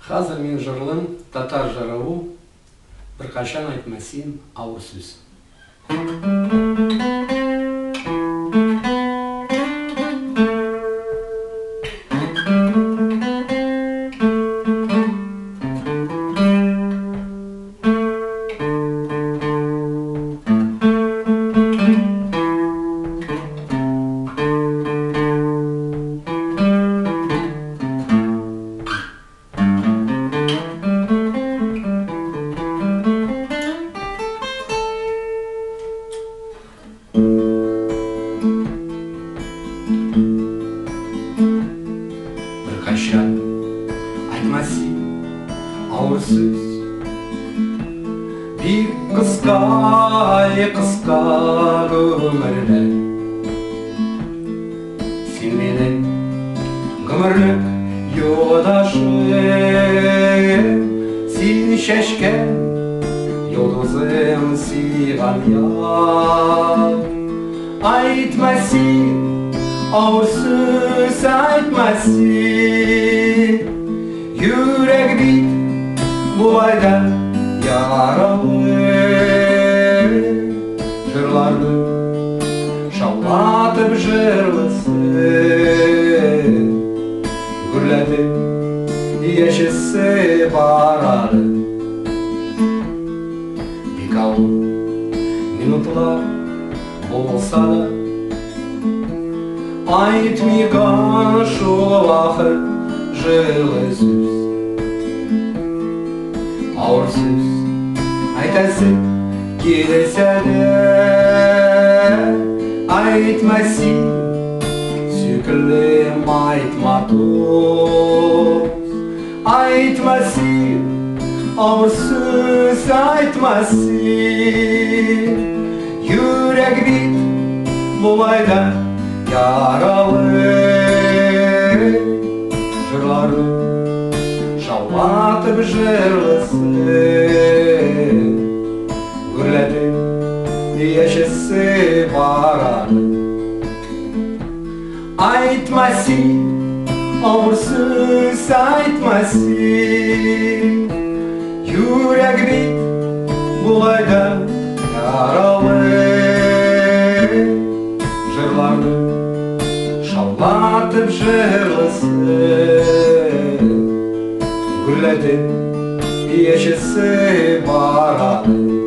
Хәзер мин җырлым татар җыруы, беркайчан әйтмә син авыр сүз. Беркайчан әйтмә син авыр сүз. Бик кыска, кыска гомерләр. Син минем гомерлек юлдашым, син чәчкән йолдызым сыйган яр. Әйтмә син авыр сүз, әйтмә син. Йөрәк бит болай да яралы. Җырларны шаулатып җырласын, гөрләтеп яшәсе бар әле. Бик авыр минутлар булса да, әйтмигән шул вакыт җылы сүз. Авыр сүз әйтәсе килсә дә, әйтмә син, сөйкелем, әйтмә дус. Әйтмә син, авыр сүз, әйтмә син. Йөрәк бит болай да яралы. Җырларны шаулатып җырласын, гөрләтеп яшәсе бар әле. Әйтмә син, авыр сүз, әйтмә син. Йөрәк бит болай да яралы. Җырларны шаулатып җырласын, гөрләтеп яшәсе бар әле.